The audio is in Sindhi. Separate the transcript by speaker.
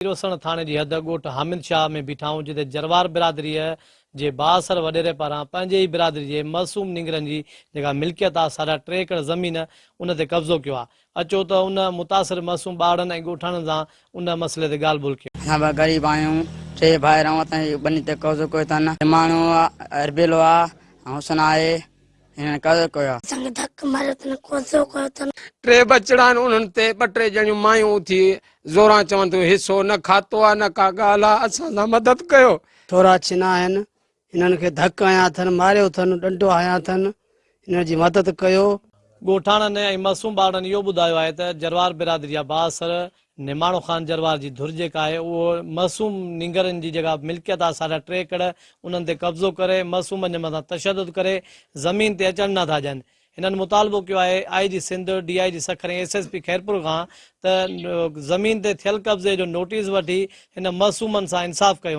Speaker 1: پيروسڻ ٿاڻي جي حد ڳوٺ حامد شاهه ۾ بيٺا آهيون جتي جروار برادريء جي بااثر وڏيري پاران پنهنجي ئي برادري جي معصوم نينگرن جي جيڪا ملڪيت آهي ساڍا ٽي ايڪڙ زمين ان تي قبضو ڪيو آهي اچو ته ان متاثر معصوم ٻارڙن ۽ ڳوٺاڻن سان ان مسئلي تي ڳالهه ٻولهه ڪيون.
Speaker 2: اسان به غريب آهيون ٽي ڀائر آهيون اسان جي ٻني تي قبضو ڪيو اٿن ماڻهو اربيلو آ ۽ حسن آهي هنن قبضو ڪيو آ.
Speaker 3: اسان کي ڌڪ ماريو اٿن قبضو ڪيو اٿن.
Speaker 4: ٽي ٻچڙا آهن انهن تي ٻه ٽي ڄڻيون مايون اٿي زوران چون ٿيون حصو نه کاتو آ نه ڪا ڳالهه آ اسان سان مدد ڪيو.
Speaker 5: ٿورا ڇنا آهن هنن کي ڌڪ هنيا اٿن ماريو اٿن ڏنڊو هنيا اٿن هنن جي مدد ڪيو.
Speaker 1: ڳوٺاڻن ۽ معصوم ٻارڙن اهو ٻڌايو آهي ته جروار برادري جا بااثر نماڻو خان جروار جي ڌر جيڪا آهي اهو معصوم نينگرن جي جيڪا ملڪيت آهي ساڍا ٽي ايڪڙ انهن تي قبضو ڪري معصومن جي مٿان تشدد ڪري زمين تي اچڻ نه ٿا ڏين هنن مطالبو ڪيو آهي I G Sindh D I G Sukkur ۽ S S P Khairpur کان ته زمين تي ٿيل قبضي جو نوٽيس وٺي هن معصومن سان انصاف ڪيو وڃي.